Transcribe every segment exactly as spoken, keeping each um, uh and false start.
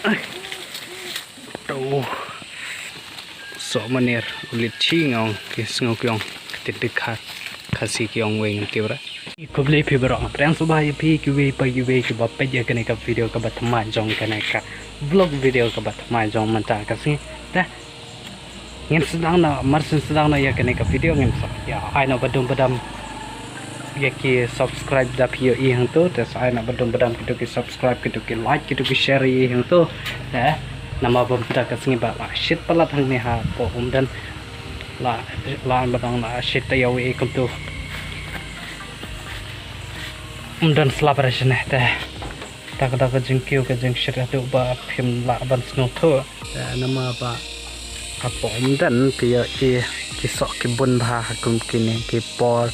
To. Soh manir, u lit shi nga ong, ki sngew ki ong, ka tit dikha, Khasi ki ong wei ngam tip re. Khublei phi baroh, nga pdiang sngewbha ïa phi kiwei pa kiwei kiba peit ïa kane ka video kaba thymmai jong kane ka vlog video kaba thymmai jong mynta ka sngi. Te ngin sdang noh, mar syn sdang noh ïa kane ka video ngin sa ïa ai noh ba dum ba dam ïa ki subscribe da phi ïohi hangto, te sa ai noh ba dum ba dam kito ki subscribe, kito ki like, kito ki share ïohi hangto. Te namar ba mynta ka sngi ba la shit palat hangne hapoh Umden. La, la ba dang la shit taïew ïa kumto. Umden slap ra shane te. Ta ka da ka jingkiew ka jingshit haduh ba phim lah ban sngewthuh. Te namar ba hapoh Umden ki ïohi ki soh ki bun bha ha kum kine ki por.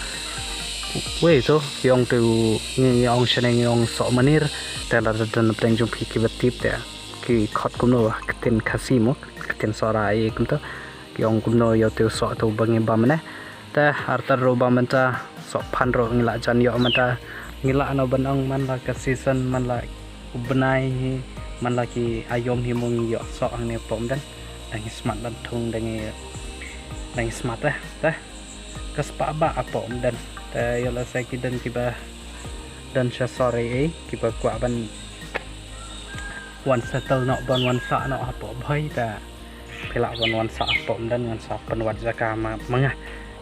Wei to ki ong te u ngi, ngi ong shane ngi ong soh manir. Te lada don na pdeng jong phi kiba tip te ki khot kumno, ka ktien Khasi mo, ka ktien Sohra ïa kumto. Ki ong kumno ïa uto u soh uto ba ngi bam ne. Te artat ruh ba mynta soh phan ruh ngi la jan ïoh mynta. Ngi la noh ban ong man la ka season, man la u bnai hi, man la ki aïom hi mo ngi ïoh soh hangne hapoh Umden. Da ngi smat ban thung, da ngi, da ngi smat eh. Te ka spah ba hapoh Umden. Te ïoh lehse ki don kiba don sha sor ei ei kiba kwah ban wan settle noh, ban wan sah noh hapoh Bhoi, te phi lah ban wan sah hapoh Umden, ngan sa pynwad jaka ma, ma nga.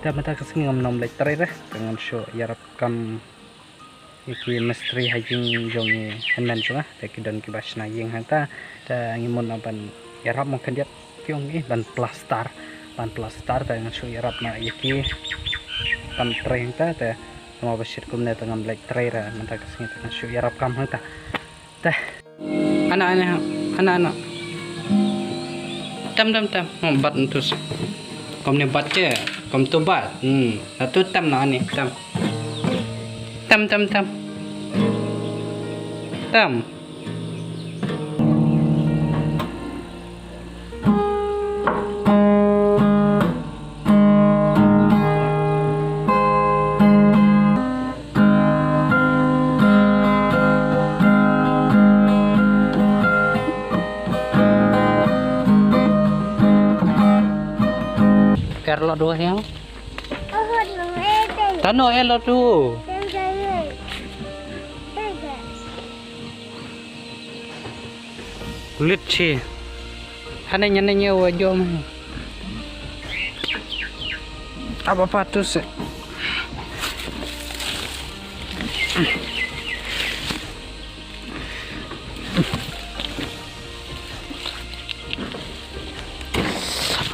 Te mynta ka sngi ngam nym leit trei re, te ngan shu ïarap kam ïa ki mistri ha ïing jong i hynmen jong nga, te ki don kiba shna ïing hangta, te ngi mut noh ban ïarap mo khyndiat ki ong i ban plaster, ban plaster, te ngan shu ïarap noh ïa ki ban trei hangta, te namar ba shit kumne te ngam leit trei re mynta ka sngi, te ngan shu ïarap kam hangta. Te. Ana, ana, ana, ana. Tam, tam, tam. Oh, bat ntus. Kom ne bat ke, kom tu bat. Hmm. Atu tam na ani, tam. Tam, tam, tam. Tam. Erlo dua yang. Tano elo tu. Lit shi. Hane nyane nyewa jom. Apa patus.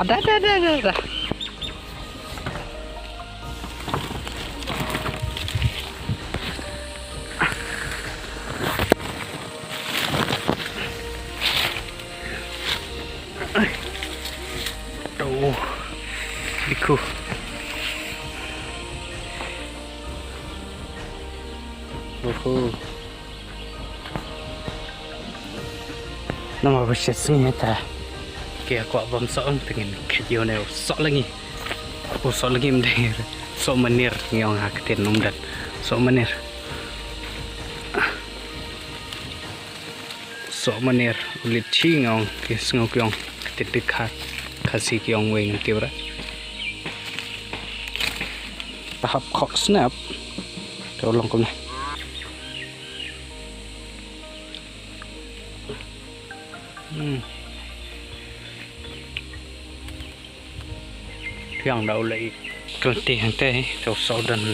Ada, ada, ada, ada, ada. Oh, dikhu. Oho. Namar ba shisien te ki kwah bam soh, te ngin kit ïa une u soh langi. U soh langi mdei. Soh manir ngi ong ha ktien Umdan. Soh manir. Soh manir, u lit shi ngi ong, ki sngew ki ong, ka tit dikha, Khasi ki ong wei ngam tip re. Te hap khok snap. Te u long kumne. Hmm. Thiang da u lei. Kylti hangte, to soh don.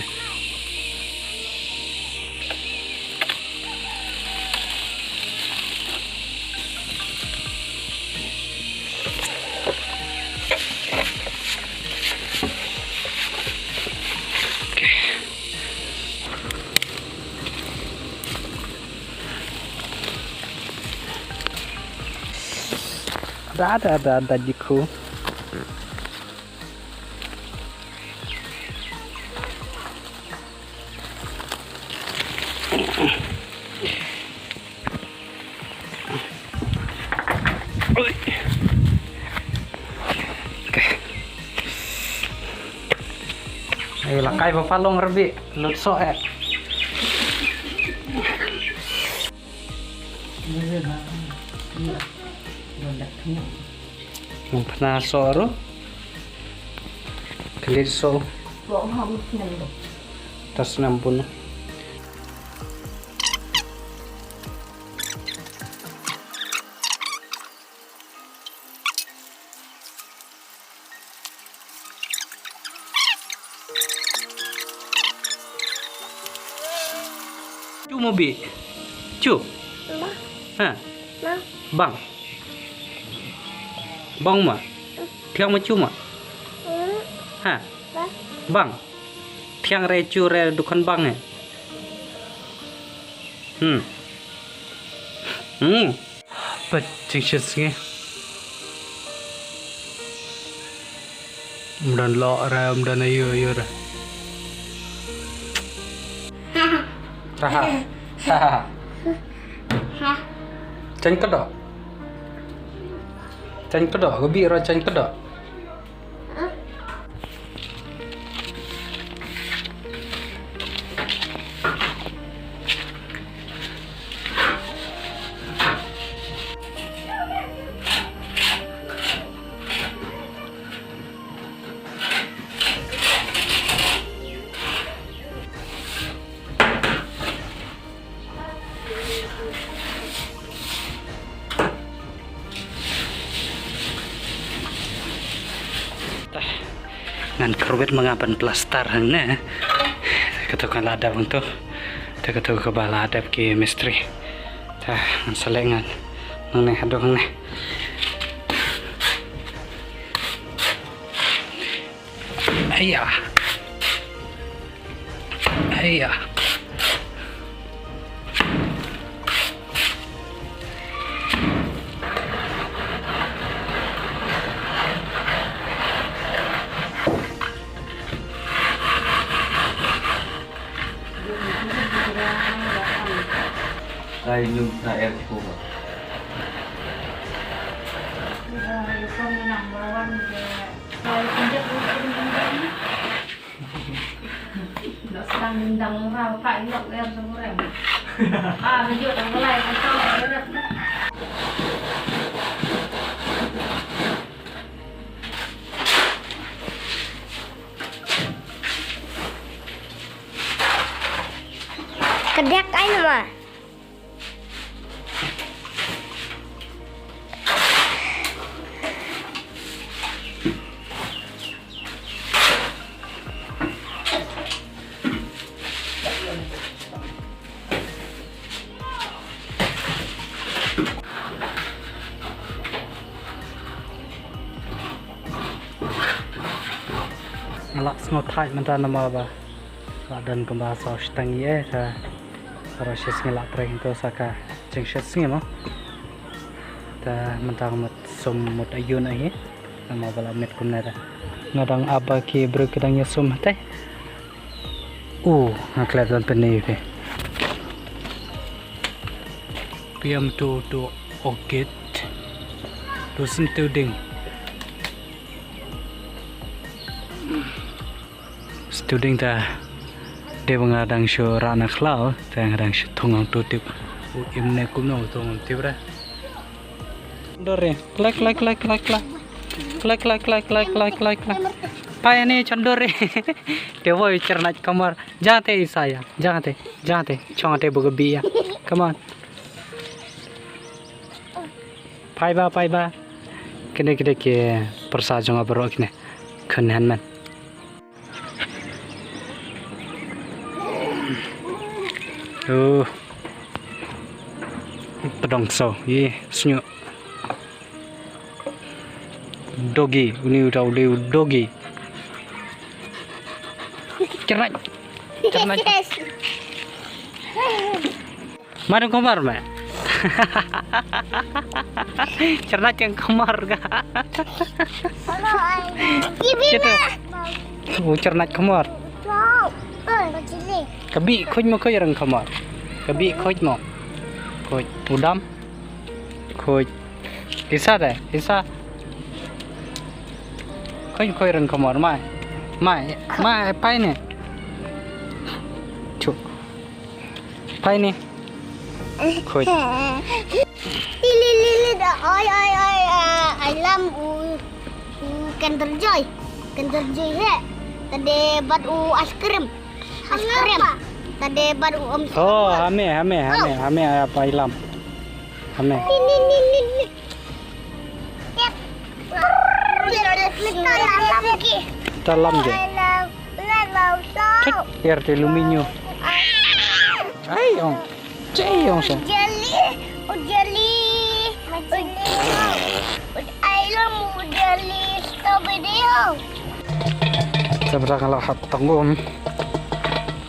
Da, da, da, da, dikhu. Ai, la kai ba palong rebi, lut soh eh. Nang pynah so ru. Klit so. Ta snam bun. Chu mo bi. Chu. Ha. Bang. Bang ma. Thiang ma chu ma. Ha. Bang. Thiang re chu re dukan bang eh. Hmm. Hmm. Pat jingshit sngi. Um don lo ra, um don ayu ayu ra. Haha. Haha. Chen kedo. Chen kedo, gabi ra chen kedo. Ngan kyrwit ma nga ban plaster hangne. Kato kan la dep hangto. Te kato kaba la dep ki mistri. Ta ngan selek ngan. Hangne haduh hangne. Aya. Aya. Kai nyum sa er ko. Kediak ai nama. Nga lah sngewthuh mynta namar ba la don kumba saw shiteng ïa, ta baroh shi sngi lah trei hangto sa ka jingshit sngi mo. Ta mynta mut sum mut aïu na hi. Namar ba la miet kumne ta. Nga dang ap ba ki briew ki dang ïasum hangtai. U, nga klet ban pyni ïa phi. Phi ïam tu tu orchid. Tu sngewthuh ding. Student ta dei ba nga dang shu rah na khlaw, te nga dang shu thung hangto tip. U im ne kumno u thung tip ra. Dor re. Klek, klek, klek, klek, klek. Klek, klek, klek, klek, klek, klek, klek. Pai ani chandor re. Te woi chernach kamar. Jate Isaya. Jate. Jate. Chong te buga biya. Come on. Pai ba, pai ba. Kine, kine ki pyrsa jong nga baroh kine. Khun hynmen. Oh. Pdong so, ye, snyu. Doggy, uni u dau leu doggy. Cerai. Cerai. Madam Komar, ma. Chernat yang Komar ka. Gitu. U chernat Komar. Kabi khuj mo khuj rang Komar. Kabi khuj mo. Khuj udam. Khuj. Isa de, isa. Khuj khuj rang Komar mai. Mai, mai pai ne. Chu. Pai ni. Khuid. Oi, oi, oi, ah, ai lam u, u Kinder Joy. Kinder Joy he. Tade bad u ice cream. Ice cream. Tade bad u om. Oh, hame, hame, hame, hame, apa ilam. Hame. Ni, ni, ni, ni, ni. Yep. Ni, ni, ni, ni, ni, ni, ni. Talam je. Ai lam, lam, lam, so. Cek, biar dia luminyu. Ai, ong. Cek, ong, so. Jelly, oh, jelly. Jelly. Ai lam, oh, jelly. Strawberry, oh. Sa bra nga la hap tong um.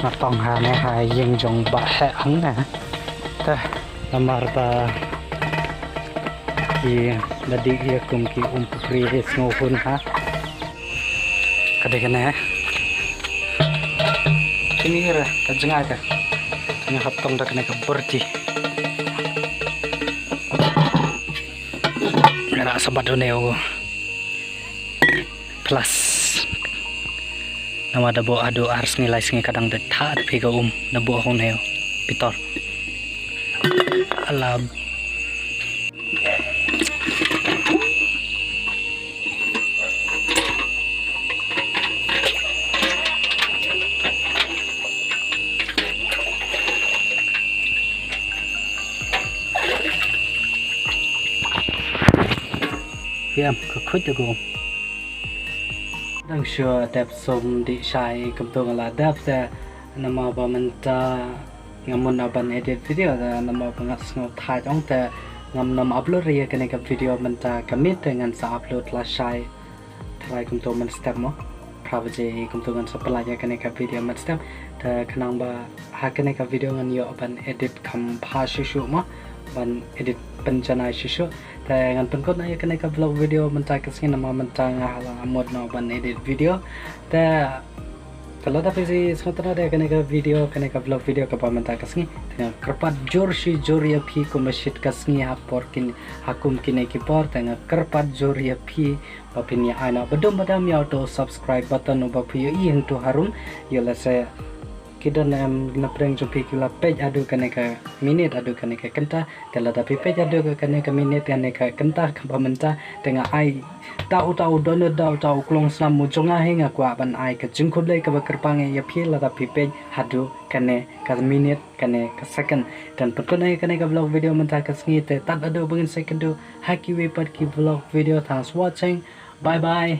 Nga tong ha ne ha ïing jong Bah Heh ang ne. Te namar ba ki da dih ïa kum ki um pukri ri sngew hun ha. Ka dei kane. Kine ra ka jngai ka. Nga hap tong da kane ka burji. Nga ra sabat une u. Plus. Namar da buh haduh ar sngi lai sngi ka dang da thad phi ka um da buh hong neu. Pitor. Ala. Phi em, ka khuid da kum. Dang shu dep sum dih shai kumto nga la dep te namar ba mynta nga mut noh ban edit video te namar ba nga sngew thait ong te ngam nym upload ïa kane ka video mynta ka miet te ngan sa upload lashai. Tharai kumto mynstep mo. Phra baje kumto ngan sa pynlait ïa kane ka video mynstep. Te khnang ba ha kane ka video ngan ïoh ban edit kham bha shuh shuh mo. Ban edit pynjanai shuh shuh. Te ngan pynkut noh ïa kane ka vlog video mynta ka sngi namar mynta nga la mut noh ban edit video. Te ka lada phi sngewtynnat ïa kane ka video, kane ka vlog video kaba mynta ka sngi. Te nga kyrpad jur shi jur ïa phi kumba shit ka sngi ha por kine, ha kum kine ki por. Te nga kyrpad jur ïa phi ba phin ïa ai noh ba dum ba dam ïa uto u subscribe button uba phi ïohi hangto harum. Ïoh lehse ki don em na pdeng jong phi ki la peit haduh kane ka minit haduh kane ka kynta. Te lada phi peit haduh ka kane ka minit kane ka kynta kaba mynta te nga ai da uta u donut da uta u klong snam u jong nga hi nga kwah ban ai ka jingkhublei kaba kyrpang ïa phi lada phi peit haduh kane ka minit kane ka second. Te pynkut noh ïa kane ka vlog video mynta ka sngi te tad haduh ba ngin sa ïakynduh ha kiwei pat ki vlog video. Thanks for watching. Bye bye.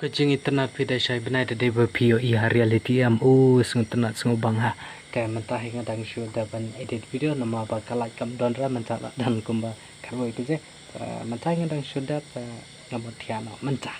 Ka jingitynnat phi da shai bnai da dei ba phi ïohi ha reality em u sngewtynnat sngewbang ha. Te mynta hi nga dang shu dep ban edit video namar ba ka light kam don re mynta la don kumba khatwei baje. Te mynta hi nga dang shu dep te nga mut thiah noh mynta.